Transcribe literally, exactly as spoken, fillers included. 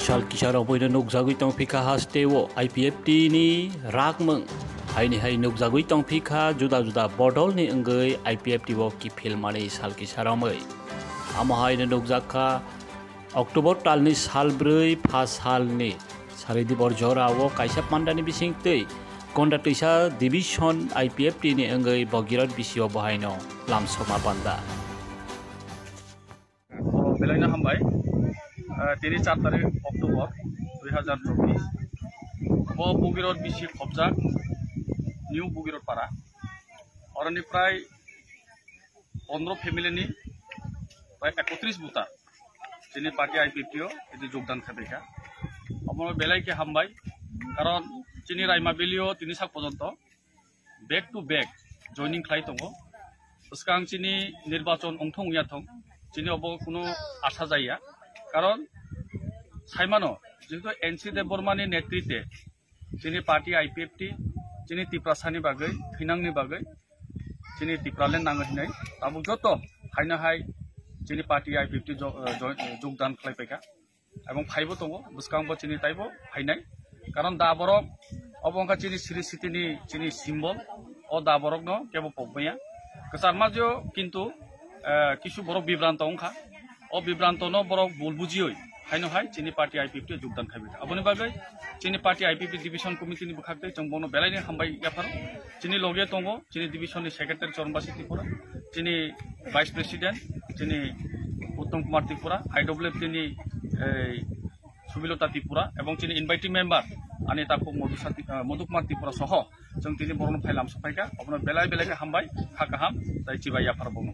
Sal kisa rok boino nukjagwi tongphikha hasteo I P F T ni rakmung. Haini hai nukjagwi tongphikha juda juda bodol ni wngwi I P F T o kiphil mani sal kisa romwi. Amo haino nukjakha October talni sal brwi pha salni Saridibor jorao kaisa pandani bisingtwi Gonda Twisa Division I P F T ni wngwi Bogirot bisio bohaino lamsoma panda. Belai no hambai. Eh, tini char tarik October dui hazar chobbish. Bo Bogirot bisi khobjak New Bogirot para. Oroni prai pondro family ni prai ekotris buta chini party I P F T o edi jogdan khabaikha. Omo belai khe hambai, karon chini Raima Valley o tini sak porjonto back to back joining khlai tongo. Bwskang chini nirbachon ongthong ya thong, chini obo kuno asha jaya, karon saimano jehetu N C Debbarma ni netritwe chini party I P F T chini Tiprasani bagwi, thinangni bagwi chini Tipraland nango hinai tabuk joto haino hai chini party I P F T jo-, jo-, jogdan khlai paikha. Ebong phaibo tongo, bwskangbo chini taibo phainai. Karon da borok obo wngkha chini Sri City ni chini symbol, o da borokno kebo pokmaya. Kwchar majio kintu, eh, kisu borok bibranto wngkha. O bibranto no borok bul bujioi haino hai chini party I P F T o jogdan khaibikha. Aboni bagwi chini party I P F T division committee ni bwkhak tei chwng bono belai ni hambai yapharo. Chini loge tongo chini division ni secretary Choronbasi Tripura, chini vice president chini Uttom Kumar Tripura, I W F T ni, eh, Subilota Tripura, ebong chini inviting member ani takhuk Madhu Sati-, eh, Madhu Kumar Tripura soho chwng tini borokno phailam sokphaikha. Obono belai belai khe hambai, kha kaham, tai chibai yapharo bono.